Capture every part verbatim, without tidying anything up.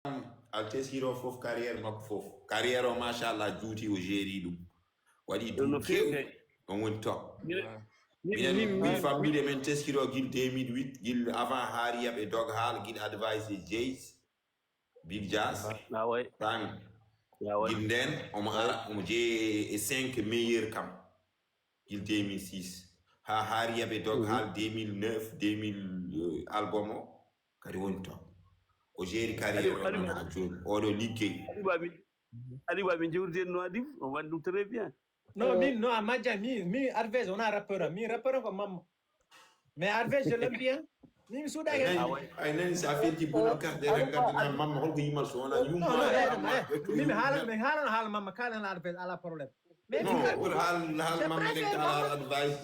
Al teskiro fof carrière makko fof. Carrière o machallah juuti o géri ɗum. Waɗi ɗum kew on woni top. Minen min famille men teskiro gil deux mille huit gil avant haariya ɓe dog haal gil advice e jays big jas fami gil nden omo ara omo jeeye e cinq meilleur kam gil deux mille six ha haariya ɓe dog haal deux mille neuf deux mille album o kadi woni top o géri carrière o noon ha jooni oɗo liggey Aliou Ba min jewtiden no Adib o waɗi ɗum très bien. Non, min, non, a majja, mi, mi, Arvez, on a rappeur, mi, rappeur ko mamma. Mais Arvez, je l'aime bien. Mi, mi suuɗa hen. Ay nani sa feddi bono carte de la carte na mamma holko yimal so wona yumma. Min haala, min haala, haala mamma, kala na Arvez, ala problème. Mais Non, pour haal haal mamma de kala advice.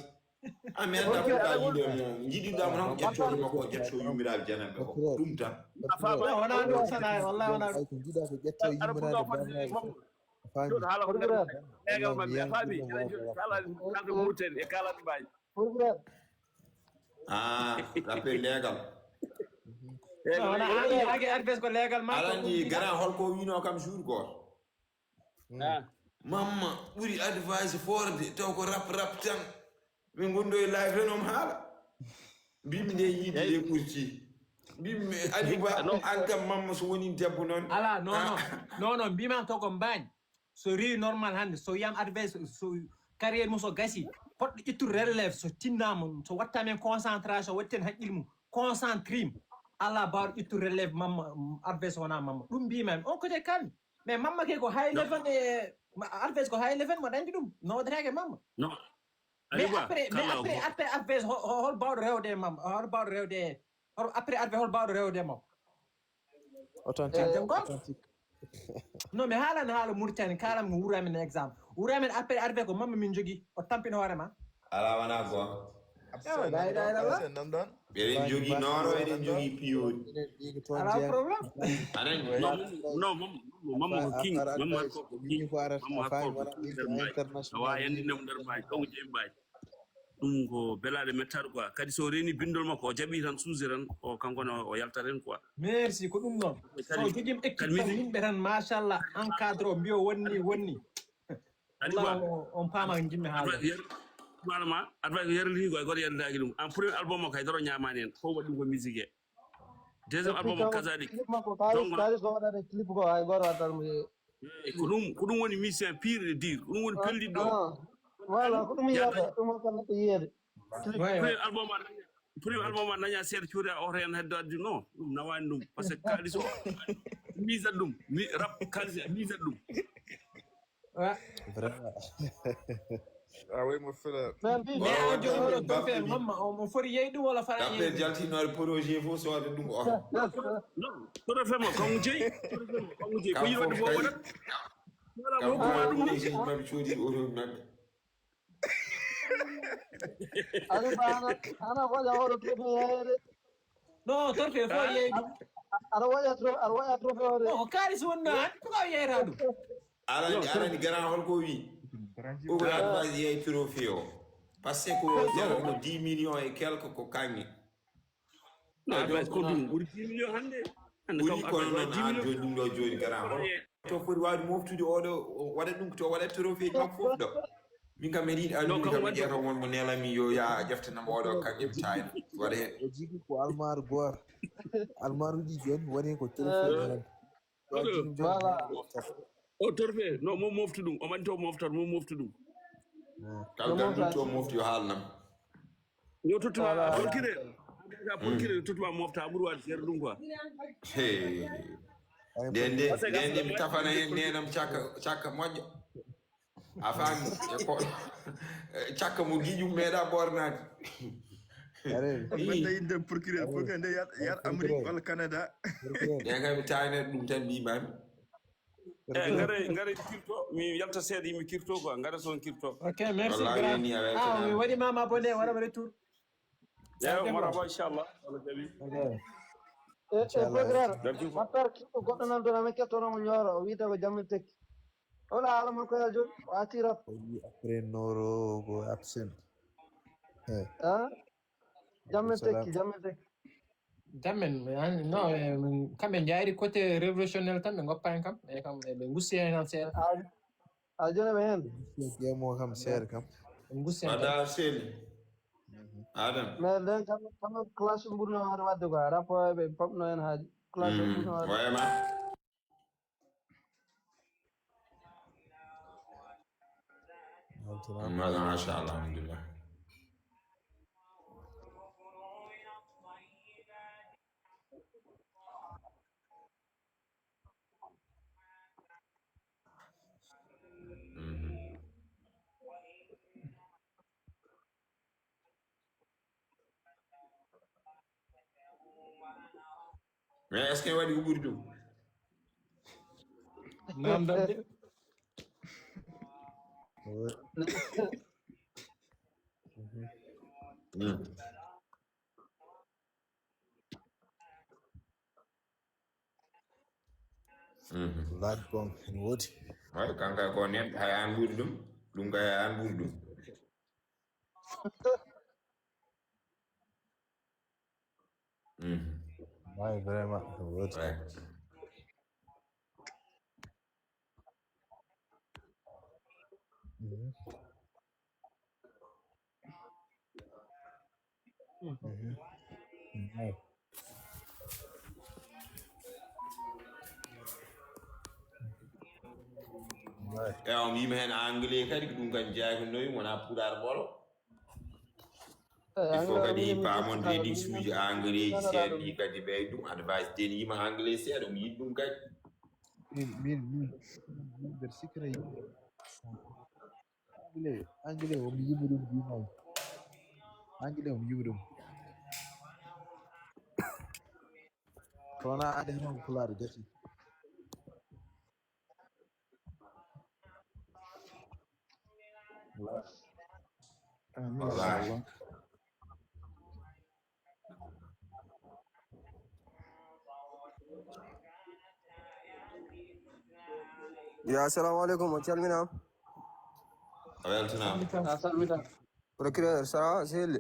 A mi anda ko ka yiɗe mo jiɗiɗa mo tan ko ƴetto yumma ko ƴetto yummiraɓe jananɓe ko ɗum tan. Wona ɗum sana wallahi wona Ay ko jiɗa ko ƴetto yummiraɓe bamnaɓe. Ɗum haala ko nder leegal maɓɓe a faami kala murten e kala mbaji. Ah, rappel leegal. Wona agi Arvez ko leegal ma Alandi grand holko wino kam jour goto. Mamma ɓuri advice forde taw ko rap rap tan. Min gondo e live hen om haala. Mbimi nde yiide e ɓurti. Mbimi Aliou Ba an kam mamma so woni debbo noon. Ala non non non non mbimam to ko mbañ so rewi normal hannde so wiyama advice so carrière mum so gasi poɗɗo ƴettude relève so tinnama so watta men concentration watten haqqille mum concentrime ala bawɗo ƴettude relève mamma advice wona mamma ɗum mbimami on côté kalmi mais mamma ke ko high level e advice ko high level mboɗo andi ɗum nodetake mamma Non. mais Aliou Ba après mais kala après après advice hol bawɗo rewde e mamma hol bawɗo rewde e hol après advice hol bawɗo rewde e mamma Authentique. Jam gom? Authentique. Non mi haalani haala Mauritanie kaalam ko wuro amen exemple wuro amen après arrivé ko mamma min jogui o tampina hoore ma Ala wona goonga. La ilaha illallah. Sen nam dan. Eɗen jogui nooro eɗen jogui piyoɗi. Ala problème. Aɗa anndi? Non, non, mamma mamma ko king mamma ko ko king mamma ko ko king nder maaji awa en nder maaji kanko jeyi maaji. Ɗum ko belaɗe mettar quoi kadi so reni bindol makko o jaɓi tan suusi tan o kanko ne o yaltat hen quoi. Merci ko ɗum noon so joguima équipe tan yimɓe tan machallah encadre o mbiyo wonni wonni. Kadi quoi On paama ko jimmi haala. Malama advice ko yarliti quoi goto yarlitaki ɗum en premier album o kay daro ñamani en fof waɗi ɗum ko musique e deuxième album o kasadi Clip makko kalis kalis ko waɗata clip ko hay goto wattan mo yeeyo. Ko ɗum ko ɗum woni musicien pire et dire ko ɗum woni pelliɗo. Voilà ko ɗum yiyata ɗum hokka neɗɗo yiyede. Premier album a premier album a naña seeɗa cuuɗi a oto hen heddo addi non ɗum nawani ɗum par ce que kalis o misat ɗum mi rap kalis misat ɗum. Vraiment. A way mo fela. Mais mbi Mais an joni oɗo trophée mamma omo foti yeey ɗum walla fara Appel jaltinoore projet fof sooda ɗum o. Non trophée mo kanko jeyi trophée mo kanko jeyi ko yiɗi wadde fof waɗat. Wala mo kuma ɗum ni. Projet mbaɗi coodi oto maɓɓe. Aliou Ba hana hana waɗa oɗo trophée yeeyede. Non trophée fof yeey ɗum. Aɗa waɗa trophée aɗa waɗa trophée o de. O ko kalis wonno an pourquoi yeeyata ɗum. Alani alani grand holko wi. Ogo advice yeey trophée o. Parce que ko zéro ko dix millions et quelque ko kañŋe. Non advice ko ɗum ɓuri dix millions hannde. Hannde Ɓuri kam kono advice noon dix an millions. Joni ɗum ɗo joni grand holko. To foti wawde moftude oɗo waɗa ɗum to waɗa trophée ji makko fof ɗo. Min kam mbeɗa yiɗi Non, allude kam kam mi waɗi- ƴeeto wonmo nelami yo ya jeftanamo oɗo kañum time waɗa hen. O jigi ko almaaru goor. Almaaruji joni woni ko téléphone. Voilà. O torfe no mo moftu ɗum o manto moftor mo moftu ɗum. Kam kam ɗum to mofti yo haalnam. Yo tottu ma polkire a polkire yo tottu ma mofta a ɓuri waɗde seeɗa ɗum quoi. Hey. Nde nde nde nde mi tafana hen nenam cakka cakka moƴƴa. A faami e ko cakka mo giƴum meeɗa bornaade. Mbaɗa yidde procureur procureur nde yar yar Amérique walla Canada. Nde kay mi taynat ɗum tan mbimami. Eyi ngare ngare kirto mi yalta seeɗa yimɓe kirto quoi ngare son kirto. Ok merci grand. Ah mi waɗi mama abonné waɗa retour. Eyi marhaba inchallah Allah jaɓi. E e procureur affaire kiɗɗo goɗɗo nan toon amin kettonomo ñooro o wiyata ko jammin tekki. Wala haala makko ya joni o attirat. O yi après noro go absent. Hein? Jammin tekki jammin tekki. Tan men, men an-, non, eh, men, kamɓe njaari côté révolutionnaire tan, ɓe ngoppa en kam, e kam, e ɓe ngusti en tan seeɗa. A, a jona ɓe hen? Gemo kam seeɗa kam. Ɓe ngusti en tan. Wada seli. Adam. Mais nden kam, kam clash ɓurno waɗde quoi, rapport ɓe pop no en haaji. Clash ɓurno waɗde. Vraiment. Welcome. Macha Allah, alhamdulillah. Mhm. Mais est-ce que waɗi ko ɓuri ɗum? Namdam de. Mm. Mhm. Laaj kon ene woodi. Ay, kanka ko neɗɗo, hay an ɓuri ɗum. Ɗum kay hay an ɓuri ɗum. Mhm. Ay, vraiment, ene woodi. Ay. Mhm. Mhm. Mhm. Ewa, mi yima hen anglais kadi, ko ɗum kan jeeya ko noyi, wona pulaar ɓolo. Eh, il faut anglais kadi woni paamon message redis uji anglais ji seeɗa ɗi kadi ɓey ɗum advice den yima anglais seeɗa, mi yiɗi ɗum kadi. Min, min, min, min mbeɗa sikkira yimɓe. Anglais, anglais o mi yiɓi ɗum, mbimay. Anglais o mi yiɓi ɗum. Kono ade noon pulaar gasi. Amin. Wallahi. Ya, assalamu alaikum, on calmina. A weltanaama. A salmita. Procureur, ça va, sehil?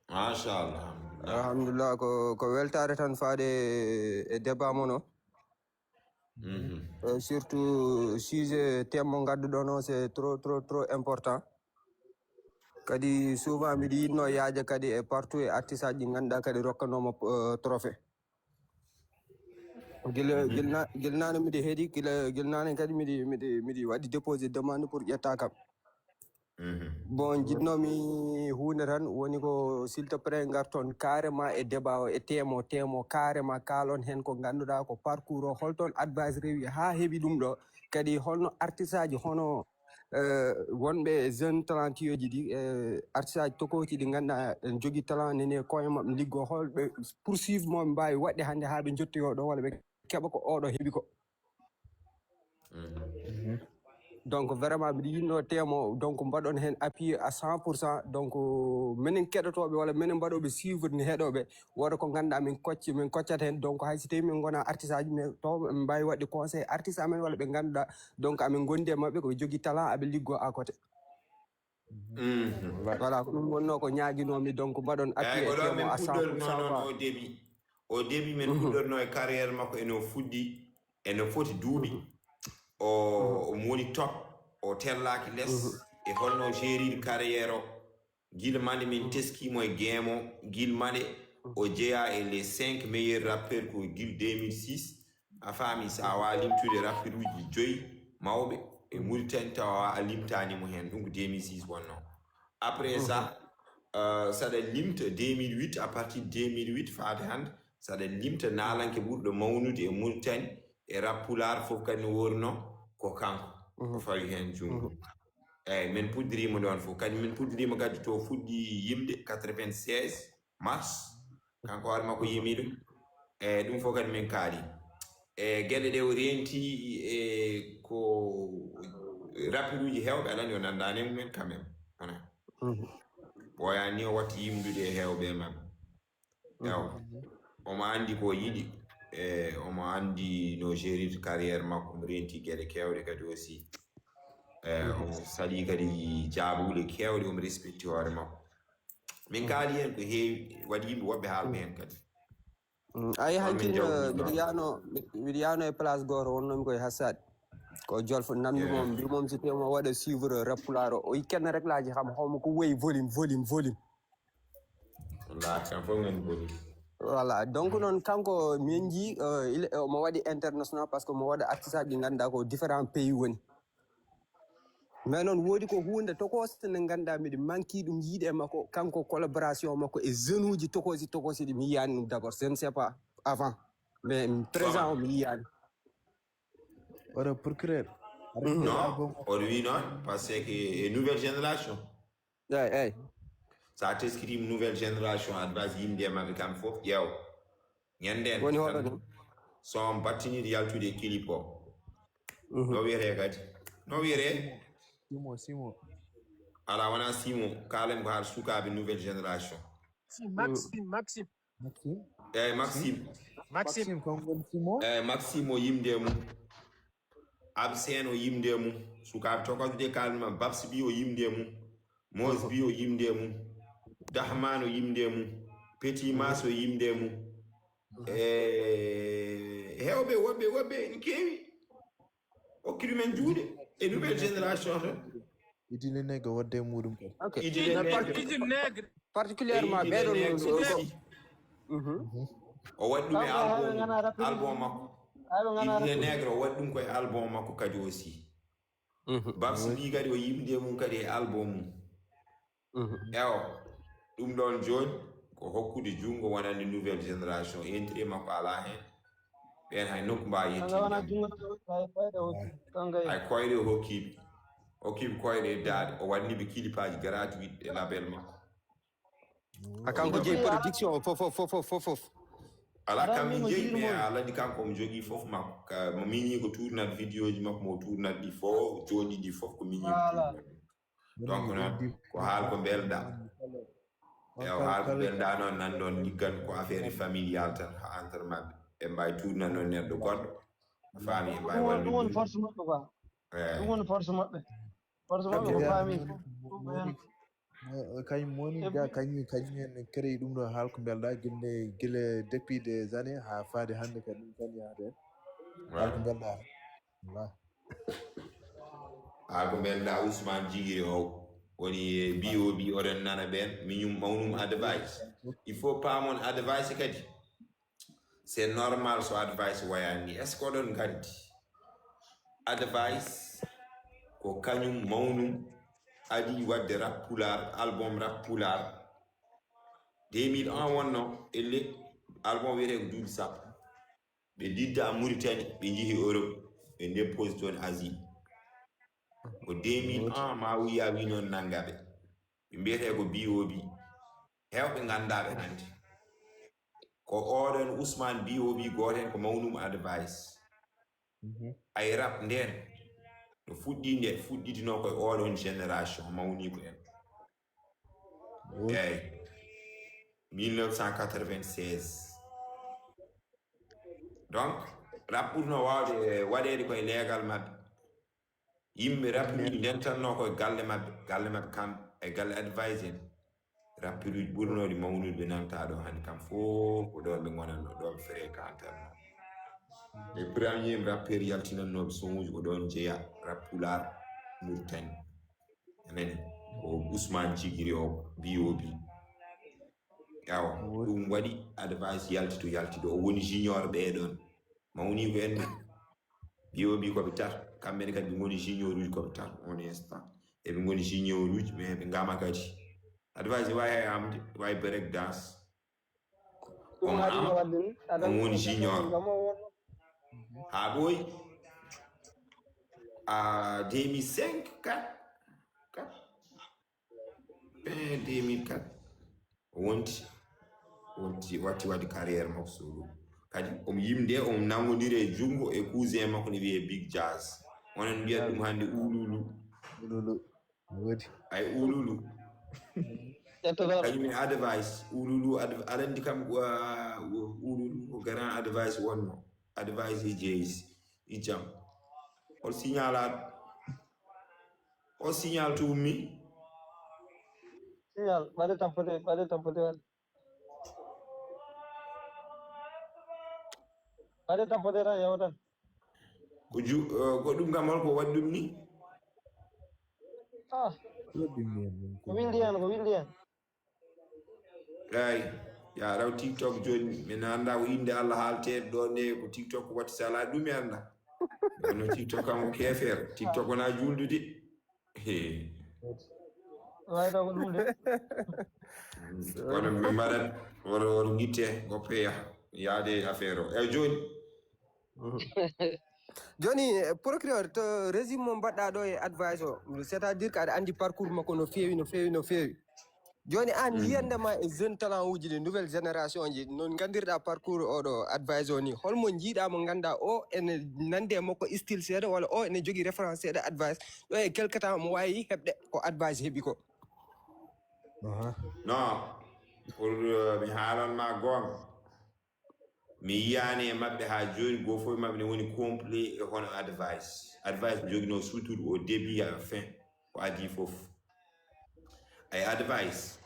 Machallah, alhamdulillah. Alhamdulillah, ko, ko weltaare tan faade e débat mon o. Mhm. Euh, surtout sujet thème mo ngadduɗon o, c'est trop, trop, trop important. Kadi souvent miɗo yiɗno yaaja kadi e partout e artiste aji ɗi ngannduɗaa kadi rokkanooma, euh, trophée. Gila, mhm, gila na-, gila naane miɗo heɗi, gila, gila naane kadi miɗo, miɗo, miɗo waɗi déposé demande pour ƴetta kam. Mhm. Bon, jiɗnomi huunde tan, woni ko s'il te plaît ngarton carrément e débat o, e thème o, thème o carrément, kaalon hen ko ngannduɗaa ko parcours o, holton advice rewi haa heɓi ɗum ɗo. Kadi holno artiste aji hono, euh, wonɓe jeune talentueji ɗi, euh, artiste aji tokooji ɗi ngannduɗaa en jogii talent nene koye maɓɓe liggo, holɓe poursuivre mo ɓe mbaawi waɗde hannde haa ɓe njottoyoo ɗo walla ɓe keɓa ko oɗo heɓi ko. Mhm. Donc vraiment mbiɗo yiɗno thème o, donc mbaɗon hen appuyé à cent pour cent. Donc minen keɗotooɓe walla minen mbaɗooɓe suivre ni heɗooɓe, wooda ko ngannduɗaa min kocci, min koccata hen. Donc hay so tawi min ngona artiste aji, mais taw ɓe mbaawi waɗde conseil artiste amen walla ɓe ngannduɗaa donc amin ngondi e maɓɓe ko ɓe jogii talent, aɓe liggo à côté. Mhm. Voilà, ko ɗum wonno ko ñaaginoomi, donc mbaɗon appuyé thème o à cent pour cent quoi. Au début, au début min puɗɗorno e carrière makko, eno fuɗɗi, eno foti duuɓi. O, omo woni top, o tellaaki les. E holno o gérir carrière o? Gila mande min teskimo e game o, gila mande o jeeya e les cinq meilleurs rappeurs ko gila deux mille six. A faami, so a wawa limtude rappeur uji joyi mawɓe e Mauritanie tawa a limtani mo hen, ɗum ko deux mille six wonno. Après ça, euh, saɗa limta deux mille huit, à partir de deux mille huit faade hannde, saɗa limta naalanke ɓurɗo mawnude e Mauritanie e rap pulaar fof kadi no worno ko kanko. Ko fawi hen junngo. Eyyi, min puɗɗirima ɗon fof. Kadi min puɗɗirima kadi to fuɗɗi yimde quatre-vingt-seize mars. Kanko hoore makko yimi ɗum. E ɗum fof kadi min kaali. E geɗe ɗe o renti e ko rappeur uji hewɓe alani o nandani e mumen quand même. Wona. Ɓooyani ni o watti yimdude e hewɓe e maɓɓe. Ewa. Omo andi ko yiɗi. E omo andi no gérir carrière makko, omo renti geɗe kewɗe kadi aussi. E omo sali kadi jaabuɗe kewɗe, omo respecti hoore makko. Min kaali hen ko heewi, waɗi yimɓe woɓɓe haalɓe hen kadi. Mm, ay, on min hakkille, jawdi miɗo ɗon. Yano, miɗo yano e place goto wonnomi koye Hassad. Ko Jolfo nanndimo, yeah, mbimo mi si temo waɗa suivre rap pulaar o. O yi kenn rek laaji xam, xawma ko woyi volume, volume, volume. Wallaahi, kam fof ngani boni. Voilà, donc noon kanko min jii, euh, il, euh, mo waɗi international parce que mo waɗa artiste aji ɗi ngannduɗaa ko différents pays woni. Mais noon woodi ko huunde tokose nde ngannduɗaa miɗo manki ɗum yiide e makko, kanko collaboration makko e jeune uji tokosi tokosi ɗi mi yiyani ɗum d'abord, je ne sais pas avant. Mais présent o mi yiyani. Oɗo procureur. Non, oɗo wi noon parce que e nouvelle génération. Eyi, eyi. Sa teskitiima nouvelle génération, aɗa mbaawi yimde e maɓɓe kam fof ƴeew. Ñande en Woni hoɗo ni? Son battiniiɗo yaltude e clip o. No wiyetee kadi? No wiyetee? Simo, Simo. Alaa, wonaa Simo. Kaalen ko haal sukaaɓe nouvelle génération. Si Maxime, Maxime. Maxime. Eyi, Maxime. Maxime. Maxime, kon woni Simo. Eyi, Maxime o yimde e mum. Abseen o yimde e mum. Sukaaɓe tokoso de kaalmi ma, Babs bi o yimde e mum. Moos bi o yimde e mum. Dahman o yimde e mum. Petit Mas o yimde e mum. E heewɓe woɓɓe woɓɓe ene keewi. Okkiɗu men juuɗe e nouvelle génération tan. Idine Nègre waɗde e muɗum kadi. Ok. Idine Nègre. Idine Nègre. Particulièrement Idine ɓeɗo Nègre noon. aussi. Mhm. O waɗi ɗum e Kanko hay ɓe album ngana rap. album makko. Hay ɓe ngana Idine rap. Nègre o waɗi ɗum koye album makko kadi aussi. Mhm. Babs bi kadi o yimde e mum kadi e album mum. Mhm. Ewo, ɗum ɗon jooni ko hokkude junngo wonande nouvelle génération, entrée makko alaa heen. Ɓeen hay nokku mbaawi Kanko wona yettiinde. Jungo, hay koyɗe hokki. Kanko e Hay koyɗe o hokkiiɓe. Hokkiiɓe koyɗe e daaɗe. O waɗni ɓe kilipaaji gratuit e label makko. A kanko jeyi production o fof fof fof fof fof. Alaa kam Rami min mo jeyi, mais jiirmomi. Alaa ɗi kanko omo jogii fof makko. Ka mo miñi ko tournat vidéo ji makko mo tournat ɗi fof, jooɗi ɗi fof ko miñi ko Voilà. tournat. Donc noon ko haal ko mbelɗaa. Ewa, haal ko mbelɗaa noon nan ɗoon liggan ko affaire familial tan, ha entre maɓɓe. Ɓe mbaawi tournat noon neɗɗo goɗɗo. Faami, ɓe mbaawi Ɗum woni, ɗum woni wallude. Force maɓɓe quoi. Eh, Ɗum woni force maɓɓe. Force maɓɓe ko Gila faami moni, fof. Ɗum moni, hen. eh, kañum moni, ga kañum, kañum en créé ɗum ɗo haal ko mbelɗaa gille, gille depuis des années ha faade hannde kadi ɗum tan yahata en. Haal ko ouais. Mbelɗaa. Voilà. Haa ko mbelɗaa Ousmane Jigiri o woni e B O B, oɗon nana ɓeen, miñum mawnum advice. Il faut paamon advice kadi. C'est normal so advice wayaani ni. Est-ce que oɗon nganndi? Advice ko kañum mawnum adii waɗde rap pulaar, album rap pulaar. Deux mille un wonno, elle, album wiyetee ko duuɓi sappo. Ɓe didda Mauritanie, ɓe njehi Europe, ɓe dépose toon Asie. Ko deux mille un ma wiya wi noon nannga ɓe. Ɓe mbiyetee ko B O B. Heewɓe nganndaa ɓe hannde. Ko oɗon Ousmane B O B gooto heen ko mawnum advice. Ay rap ndeen no fuɗɗii nde fuɗɗitinoo koye oɗon génération mawniiko en. Eeyi. Mille neuf cent quatre-vingt-seize. Donc, rap ɓurno waawde waɗeede koye leegal maɓɓe. Yimɓe rap ni ndentanno koye galle maɓɓe, galle maɓɓe kamɓe, e galle advice en. Rapperuuji ɓurnooɗi mawnude ɓe nanta ɗo hannde kam fof ko ɗoon ɓe ngonanno, ɗoon fréquentanno. Les premiers rappeurs yaltinannooɓe sonuuji ko ɗoon jeya, rap pulaar, Mauritanie. Anani ko Ousmane Jigiri o, B O B. Awa, ɗum waɗi advice yalti to yalti ɗo. O woni junior ɓee ɗoon. Mawni ko en ɓe. B O B ko ɓe tar. Kamɓe ne kadi ɓe ngoni junior uji ko ɓe tar. On instant. Eɓe ngoni junior uji, mais ɓe ngama kadi. Advice wawi hay amde, wawi break dance. Ɗum On haɗi am, no wadde ni. on woni junior. Haa ɓooyi. A deux mille cinq, quatre, quatre. Eh, deux mille quatre. O wonti. Wonti, watti waɗi carrière makko solo. Kadi, omo yimde, omo nangodiri e junngo e cousin makko ne wiyee Big Jazz. Onon mbiyat ɗum hannde Ululu. Ululu. Woodi. Ay Ululu. Ƴettoɗo. Kañum e advice. Ululu, adv-, aɗa anndi kam, wa-, wa-, Ululu ko grand advice wonno. Advice e jeys. E jam. Hol signal aɗa? O signal to ummi? Signal, ɓaɗe tampode, ɓaɗe tampode waɗi. Waɗe tappode tan, yawa tan. Ko ju-, eh, ko ɗum kam, holko waɗi ɗum ni? Ah, ko winndi hen, ko winndi hen. Ay, ya raw TikTok jooni, min annda ko innde Allah haalteede ɗo nde, ko TikTok waɗi sala ɗum mi annda. Kono TikTok kam ko keefeero, TikTok wona juuldude. He. Way taw ko ɗum de. Kono ɓe mbaɗat, woto, woto ngitte, ngoppe yaha, yaade e affaire o. Eeyi, jooni. Jooni, eh, procureur, to résumé mo mbaɗɗa ɗo e advice o, c'est-à-dire que aɗa anndi parcours makko no feewi, no feewi, no feewi. Jooni, aan, mm, yiyannde ma e jeune talent uji ɗi, nouvelle génération ji, no nganndirɗa parcours oɗo advice o ni, holmo njiiɗa mo ngannduɗa o ene nanndi e makko style seeɗa, walla o ene jogii référence seeɗa advice, ɗo e quelque temps mo waawi heɓde ko advice heɓi ko? Aha. Non, pour, euh, mi haalan ma goonga. Mi yiyaani e maɓɓe haa jooni, goo fof e maɓɓe ne woni complet e hono advice. Advice mi joginoo suutude au début à la fin, ko adii fof. Ay advice.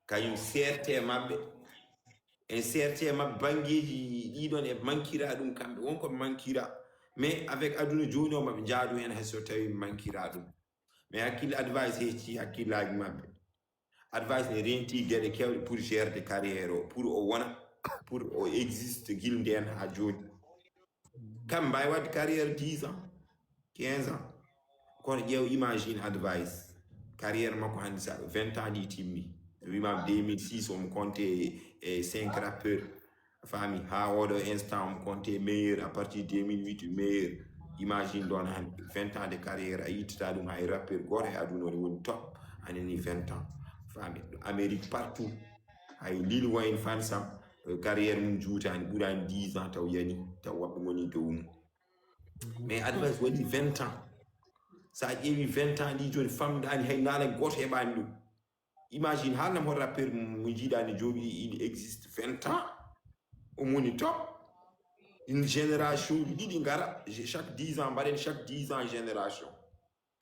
Kañum seerte e maɓɓe. En seerte e maɓɓe banngeeji ɗiɗon e mankira ɗum kamɓe. Won ko ɓe mankira. Mais avec aduna jooni o maɓɓe njaadu heen hay so tawi ɓe mankira ɗum. Mais hakkille advice hecci hakkillaaji maɓɓe. Advice ne renti geɗe kewɗe pour gerde carrière o, pour o wona, pour o existe gila ndeen haa jooni. Kam mbawi wadde carrière dix ans, quinze ans. Kono ƴeew, imagine advice. Carrière makko hannde sa vingt ans ɗi timmi. Wima deux mille six omo compte e cinq rappeurs. A faami, haa oɗo instant omo compte meilleur à partir de deux mille huit meilleur. Imagine ɗon hannde vingt ans de carrière, a yittata ɗum hay rappeur gooto e aduna o ne woni top, anani vingt ans. Faami, ɗo Amérique partout, hay Lil Wayne fansam, eh, carrière mum juutani, ɓurani dix ans taw yani, taw woɓɓe ngoni dow mum. Mais advice waɗi vingt ans. Sa ƴeewi vingt ans ɗi jooni, famɗani hay naala gooto heɓani ɗum. Imagine, haalnam hol rappeur mo jiiɗani jooɗi, il existe vingt ans, o moni top. Une génération ɗiɗi ngara, chaque dix ans, mbaɗen chaque dix ans génération.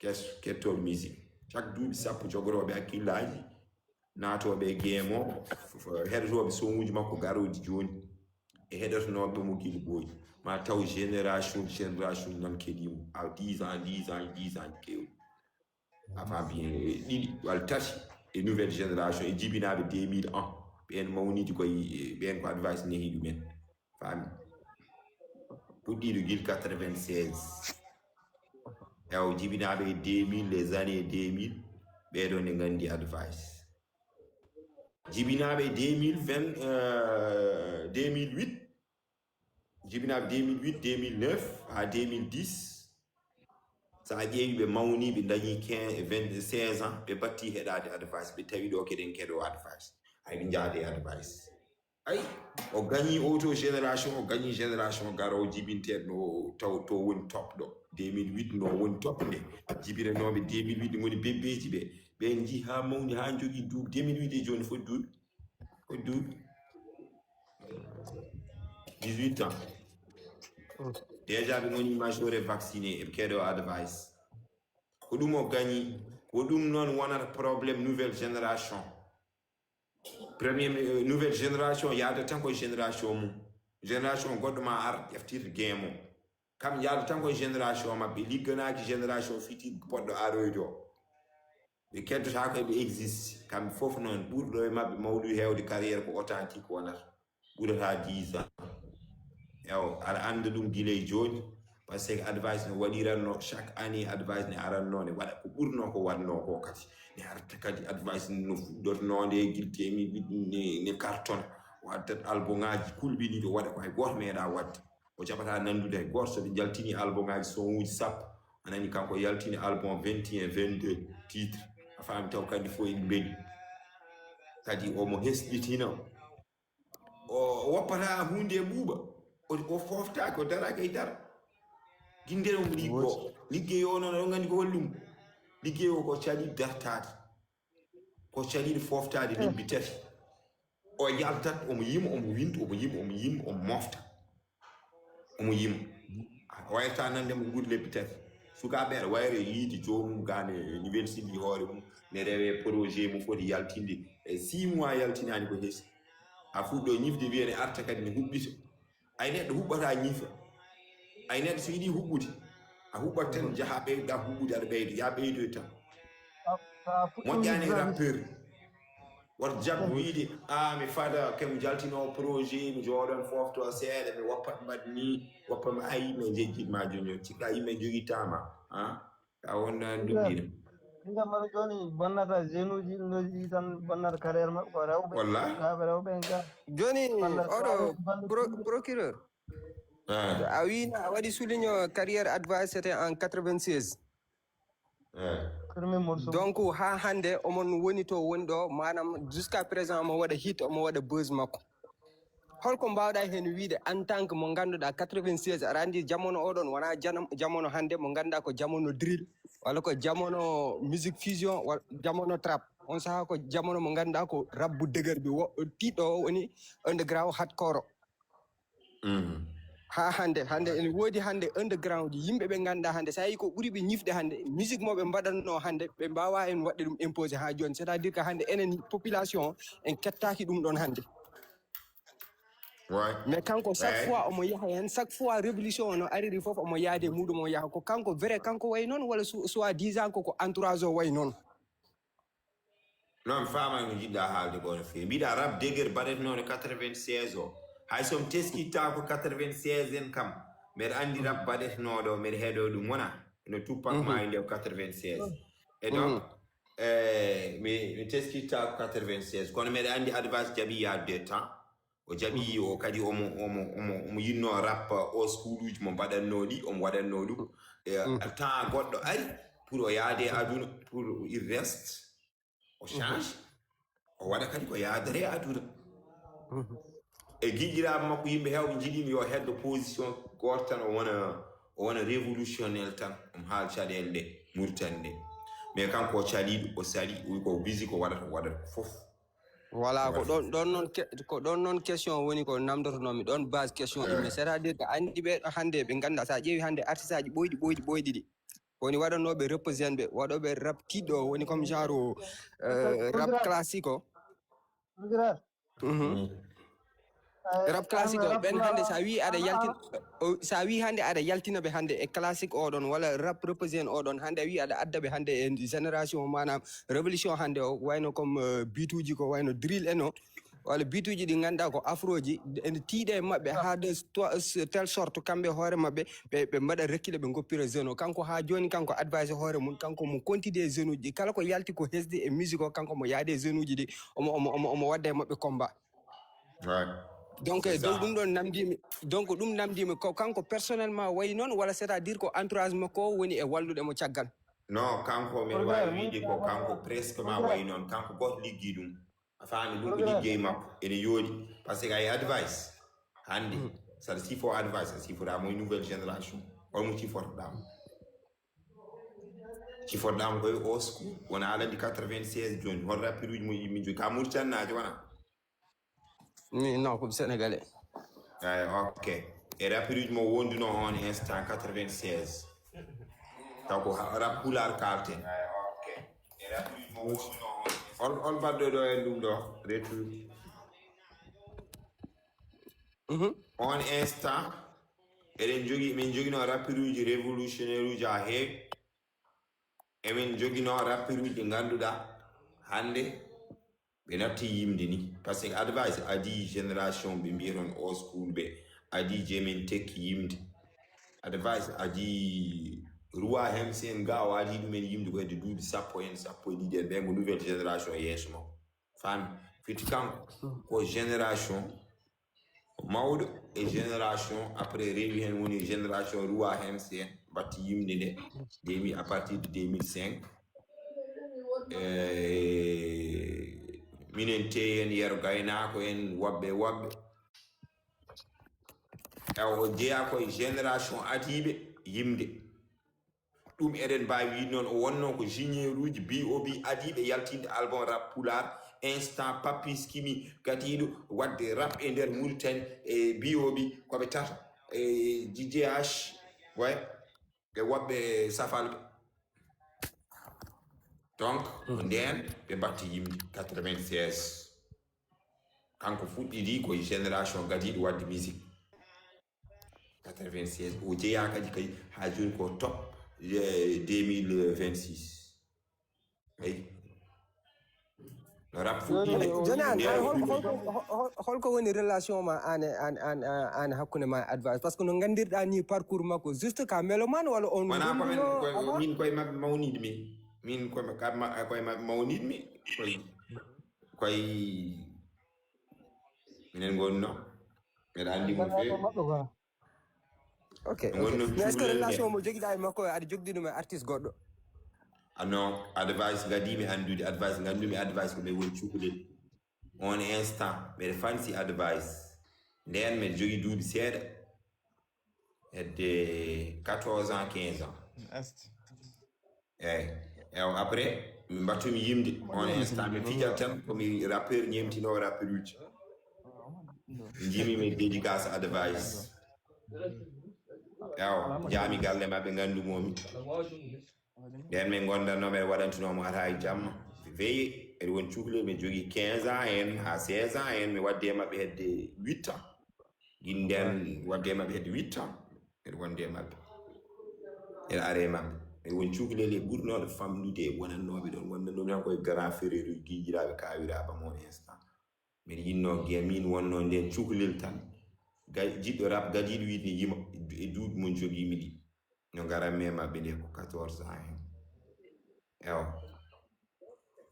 Kes-, kettol musique. Chaque duuɓi sappo jogorooɓe hakkillaaji, naatooɓe e game o, f-, f-, heɗotooɓe sonuuji makko garooji jooni. E heɗotonooɓe mo gila ɓooyi. Ma taw génération, génération nan keɗii mo. A dix ans, dix ans, dix ans kew. A faami, ɗiɗi walla tati e nouvelle génération, e jibinaaɓe deux mille un, ɓeen mawnidi koye, ɓeen ko advice nehi ɗumen. Faami? Puɗɗiiɗo gila quatre-vingt-seize. Ewo, jibinaaɓe e deux mille, les années deux mille, ɓeeɗo ne nganndi advice. Jibinaaɓe e deux mille vingt, euh, deux mille huit, jibinaaɓe deux mille huit, deux mille neuf haa deux mille dix, so a ƴeewi ɓe mawni, ɓe ndañi quinze, vingt, seize ans, ɓe batti heɗaade advice, ɓe tawi ɗo keɗen keɗo advice. Hay ɓe njaade advice. Ay, o gañi auto génération, o gañi génération garo jibinteeɗo no taw to woni top ɗo. Deux mille huit no woni top nde. Jibinanooɓe deux mille huit ngoni bébéji ɓe. Ɓe nji haa mawni, haa njogii duuɓi. Deux mille huit e jooni foti duuɓi? Foti duuɓi? Dix-huit ans. Déjà ɓe ngoni majoré vacciné, e keɗo advice. Ko ɗum o gañi, ko ɗum noon wonata problème nouvelle génération. Premier, euh, nouvelle génération yaada tan koye génération mum. Génération goɗɗo ma ar ƴeftirta game o. Kam yaada tan koye génération maɓɓe, ligganaaki génération fitir poɗɗo aroyde o. Ɓe keddotaako eɓe existe. Kamɓe fof noon, ɓurɗo e maɓɓe mawɗo heewde carrière ko authentique wonata. Ɓurata dix ans. Ewo, aɗa annda ɗum gila e jooni. Par ce que advice no waɗiranno, chaque année advice ne aranno, ne waɗa ko ɓurno ko waɗno ko kadi. Ne arta kadi advice no fuɗɗotono nde gila deux mille huit ne, ne cartona. O addat album ŋaaji kulɓiniiɗo waɗa ko hay gooto meeɗa waɗde. O jaɓata nanndude hay gooto. So ɓe njaltini album ŋaaji son uji sappo, a nani kanko yaltini album vingt et un, vingt-deux titres. A faami, taw kadi fof eɗi mbeɗi. Kadi omo hesɗitina. O, o woppata huunde e ɓuuɓa. O, o fooftaaki, o daraaki e dara. Gila ndeen omo liggoo. Liggey o noon, oɗon nganndi ko holli ɗum? Liggey o ko caɗi dartaade. Ko caɗiiɗo fooftaade lebbi tati. O yaltat, omo yima, omo winda, omo yima, omo yima, omo mofta. Omo yima. A wayata nande mo guure lebbi tati. Sukaaɓe aɗa wayra yiide joomum ga ne, ne welsindi hoore mum, ne rewe projet mum foti yaltinde. E six mois yaltinaani ko hesi. A fuɗɗo ñifde wiya ne arta kadi ne huɓɓita. Ay neɗɗo huɓɓata ñiifa. Ay neɗɗo so yiɗi huɓɓude, a huɓɓat tan, jaha ɓeyduɗa huɓɓude, aɗa ɓeydo, ya ɓeydo tan. Moƴƴani rappeur. Woto jaggu wiide, a mi fada ke mi jaltino projet, mi jooɗon fofto seeɗa, mi woppat mbaɗ ni, woppa mi ayi, mi jejjit ma joni joni. Cikka yimɓe jogitama, ha? A wonno an ɗum ɗiɗo. Ɗinga mbaɗa joni bonnata jeune uji, ɗum ɗo yiɗi tan bonnata carrière maɓɓe ko rewɓe. Walla? Kaaɓe rewɓe en ka. Joni, oɗo procureur. A wiina a waɗi souligno carrière Advice c'était en quatre-vingt-seize. Donc ha hande omon woni to woni ɗo, manam jusqu'à présent omo waɗa hit, omo waɗa buzz makko. Holko mbawɗa hen wiide en tant que mo ganduɗa quatre-vingt-seize, aɗa andi jamono oɗon wona jamono hande mo ganduɗa ko jamono drill, walla ko jamono musique fusion, walla jamono trap? On saha ko jamono mo ganduɗa ko rabbu degerbi, tiɗɗo o woni underground hardcore. Ha hande, hande ene wodi hande underground, yimɓe ɓe ganduɗa hande sa yi ko ɓuri ɓe ñifde hande musique mo ɓe mbaɗanno hande ɓe mbawa en waɗde ɗum imposé ha joni, c'est à dire que hande enen population en kettaki ɗum ɗon hande. Mais kanko chaque fois omo yaha hen, chaque fois révolution ono ariri foof omo yaade muɗum o yaha. Ko kanko vrai kanko way noon walla soit disant ko ko entourage o way noon? Non, mi faama no jiɗɗa haalde ko no feewi. Mbiɗa rap deger baɗetenoɗo quatre-vingt-seize o. Hay so mi teskittaako quatre-vingt-seize en kam, mbeɗa anndi rap baɗetenoɗo, mbeɗa heɗo ɗum wona no Tupac maayi nde quatre-vingt-seize. Et donc, eh, mi, mi teskittaako quatre-vingt-seize, kono mbeɗa anndi Advice jaɓi yaade temps. O jaɓi o kadi omo, omo, omo, omo yinno rap o schooluuji mo mbaɗatno ɗi, omo waɗatno ɗum. Eh, temps goɗɗo ari pour o yaade aduna, pour il reste. O change, o waɗa kadi ko yaadere e aduna. E giƴiraaɓe makko yimɓe heewɓe njiɗino yo heddo position gooto tan, o wona, o wona révolutionnaire tan, omo haal caɗeele ɗe Mauritanie ɗe. Mais kanko o caliiɗo, o sali, wi ko bisi ko waɗata, o waɗata ko fof. Voilà, ko ɗon ɗon noon ko ɗon noon question woni ko namdotonomi ɗon base question imme, c'est-à-dire que andi ɓe hande ɓe ganda sa ƴeewi hande artiste aji ɓoyɗi ɓoyɗi ɓoyɗi ɗi woni waɗannoɓe represent ɓe waɗoɓe rap tiɗɗo woni comme genre rap classique o. Rap classique o ɓen hande sa wi aɗa yaltina sa wi hande aɗa yaltina ɓe hande e classique oɗon walla rap represent oɗon hande a wi aɗa adda ɓe hande e génération manam révolution hande o wayno comme bituji ko wayno drill en o walla bituji ɗi ganduɗa ko afroji ene tiiɗe e mabɓe ha de telle sorte kamɓe hoore mabɓe ɓe ɓe mbaɗa rekkile ɓe goppira jeune o kanko ha joni kanko Advice hoore mum kanko mo continue e jeune uji ɗi kala ko yalti ko hesde e musique o kanko mo yaade e jeune uji ɗi omo omo omo omo wadda e mabɓe combat. Donc e dow ɗum ɗon namdimi donc ɗum namdimi ko kanko personnellement wayi noon walla c'est à dire ko entourage makko o woni e wallude mo caggal? Non, kanko mbiɗa wawi wiide ko kanko presque ma wayi noon, kanko goto liggi ɗum. A faami ɗum ko liggey makko ene yooɗi. Par ce que ay Advice hande saɗa sifo Advice a sifoɗamo e nouvelle génération, holmo cifotoɗamo? Cifotoɗamo koye old school wona aladi quatre-vingt-seize joni hol rapperuji mo yimmi joni ka Mauritanie najo wona? Mi non ko sénégalais. Ay ok. E rapperuji mo wonduno on instant quatre-vingt-seize. Taw ko rap pulaar kalten. Ay ok. E rapperuji mo wonduno on. On on baddo do en dum do retour. On instant eɗen jogi min jogino rapperuji révolutionnaire uji ha heewi. Emin jogino rapperuji ganduɗa hande ɓe natti yimde ni par ce que Advice adi génération ɓe mbiyaton old school ɓe adi jemin tekki yimde. Advice adi roi hemsen ga o adi ɗumen yimde ko hedde duuɓi sappo en sappo e ɗiɗi en ɓe ko nouvelle génération yeeso makko. Faami? Fiti kanko ko génération mawɗo e génération après rewi hen woni génération roi hemsi en batti yimde nde deux mille à partir de deux mille cinq. E minen teyi en yero gaynako en woɓɓe woɓɓe ewa o jeeya koye génération adiɓe yimde. Ɗum eɗen mbaawi wiide noon o wonnoo ko junior uji B O B adiiɓe yaltinde album rap pulaar instant Papis Kimi gadiiɗo waɗde rap e nder Mauritanie e B O B ko ɓe tata e J J H way ɓe woɓɓe safalɓe. Donc ko ndeen ɓe mbatti yimde quatre-vingt-seize. Kanko fuɗɗidi ko génération gadiiɗo waɗde musique. Quatre-vingt-seize, o jeyaa kadi kay haa jooni ko top, eh, deux mille vingt-six. Eyi. No rap fuɗɗi. Joni, joni an, an, hol- hol- hol- hol- holko woni relation ma an e- an an an an hakkunde ma e Advice? Parce que no nganndirɗaa ni parcours makko, juste ka mélomane walla on wonaa ko men? Ko min koye maɓɓe mawniiɗo mi. Min koye ma- ka- ma- koye maɓɓe mawniiɗo mi. Koye koye minen ngonno. Mbeɗa anndi mo feewi. Ok. Mais est-ce que relation mo jogiɗa e makko, aɗa jogdi ɗum e artiste goɗɗo? Ano Advice gadi mi anndude Advice, nganndu mi Advice ko mi woni cukalel. On instant mbeɗa fansi Advice, nden mbeɗa jogi duuɓi seeɗa, hedde quatorze ans, quinze ans. Eyyi. Eyyi, après mi mbattumi yimde. On instant mi fijat tan komi rappeur, ñemtinowo rappeur uji. Jimi mi dédicace Advice. Eyyi, jaami galle maɓɓe, nganndumomi. Nden min gondanno men waɗantinomo ata e jamma. Veye eɗe woni cukalel, min jogii quinze ans en ha seize ans en, mi wadde e maɓɓe hedde huit ans. Gin nden wadde e maɓɓe hedde huit ans. Eɗe wonde e maɓɓe, eɗe are e maɓɓe. Eɗe woni cukalel e ɓurnooɗo famɗude e wonannooɓe ɗon, wonannooɓe tan koye grand frère uji, giijiraaɓe, kaawiraaɓe mo on instant. Miɗo yinnoo giya min wonnoo nden cukalel tan. Ga- jiɗɗo rap gadiiɗo wiide ne yima e duuɓi mon jogiimi ɗi. No ngaranmi e maɓɓe nde ko quatorze ans en. Ewa.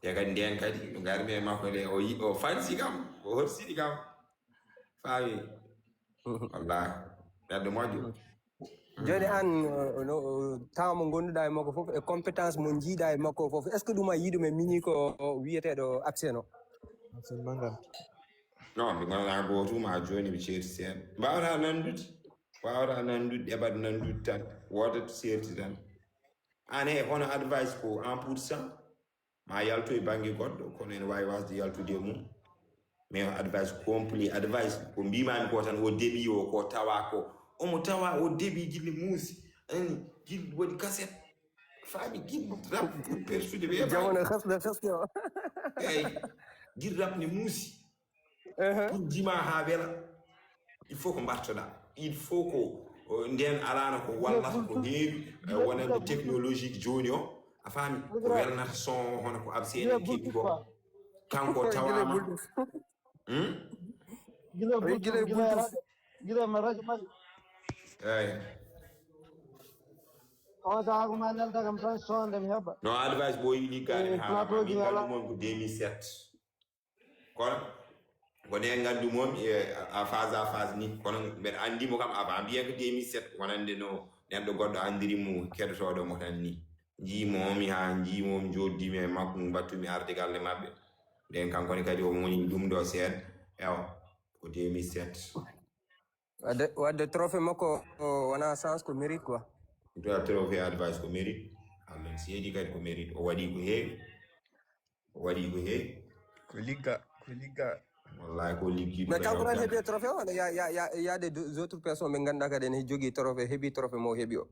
Te kadi nden kadi no ngarmi e makko nde o yi- o fansi kam, o horsini kam. Faami? Wallahi. Ɓerɗo moƴƴo. Joni an, uh, no, uh, temps mo gonduɗa e makko fof e compétence mo jiiɗa e makko fof, est ce que ɗum a yiɗum e mini ko wiyeteɗo abseno? Abseno mangal. Non, mi gonaa gootum ha joni mi ceerti seeɗa. Mbawata nandude. Wawata nandude, ɗeɓat nandude tan. Woodat seerti tan. An he hono Advice ko en pour cent. Ma yalto e bannge goɗɗo, kono ene waawi waasde yaltude e mum. Mais Advice complet, Advice ko mbimami ko tan, o deɓi o ko tawa ko omo tawa o deɓi gilli muusi, ani gilli waɗi cassette, faami gilli rap persude ɓe jamono hasde hasde o. Eyyi, gilli rap ne muusi. Pour jima ha wela, il faut ko mbartoɗa, il faut ko o, nden alano ko wallata ko heewi, eh, wonande technologie joni o, a faami? Ko welnata son o, hono ko absene keɓi ko. Kanko tawama. Hmm? Gila bultu gila maraji mari. Eyyi. On saaha ko ma nelda kam tan sonde mi heɓa. No Advice ɓooyi liggaade mi haala ma, min nganndumon ko deux mille sept. Kono ko nden nganndumon e a phase à phase ni, kono mbeɗa anndi mo kam avant mbiyen ko deux mille sept, wonande no neɗɗo goɗɗo anndiri mo keɗotooɗo mo tan ni. Njiimi mo mi haa njiimi mo, mi jooddii mi e makko, mbattumi arde galle maɓɓe. Nden kanko ne kadi omo woni ɗum ɗo seeɗa. Ewa, ko deux mille sept. Wadde, wadde trophée makko o wona chance, ko mérite quoi. Ɗo trophée Advice ko mérite. Allah seedi kadi ko mérite. O waɗi ko heewi. O waɗi ko heewi. Ko ligga, ko ligga. Wallahi ko liggi. Mais kanko tan heɓi trophée o, walla ya ya ya ya des autres personnes ɓe ngannduɗaa kadi ene jogii trophée, heɓi trophée mo heɓi o.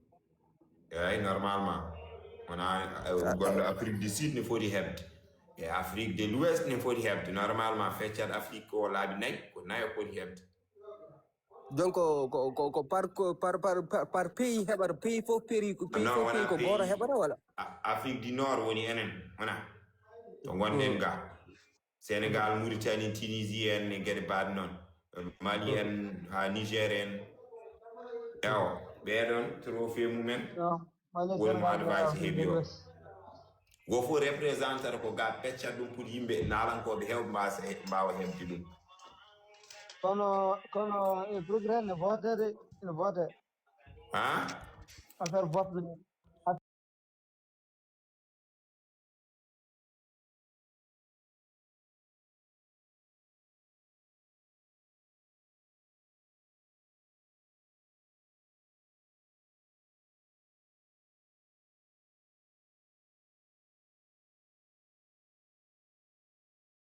Eyyi, normalement. Wona, eh, gonɗo Afrique du Sud ne foti heɓde. E Afrique de l'Ouest ne foti heɓde. Normalement, feccat Afrique ko laabi nayi, ko nayo foti heɓde. Donc ko ko ko ko par ko par par par par pays heɓata, pays fof pays ko pays fof pays ko goto heɓata walla? Afrique du Nord woni enen, wona to gonɗen ga. Sénégal, Mauritanie, Tunisie en e geɗe baɗe noon. Mali en, ha Niger en. Ewo, ɓeɗon trophée mumen woni mo Advice heɓi o. Go fof représentata ko ga peccat ɗum pour yimɓe naalankooɓe hewɓe mbasa mbawa heɓde ɗum. Kono kono e progrès ne voté de, ne voté. Ha? Affaire vote ne.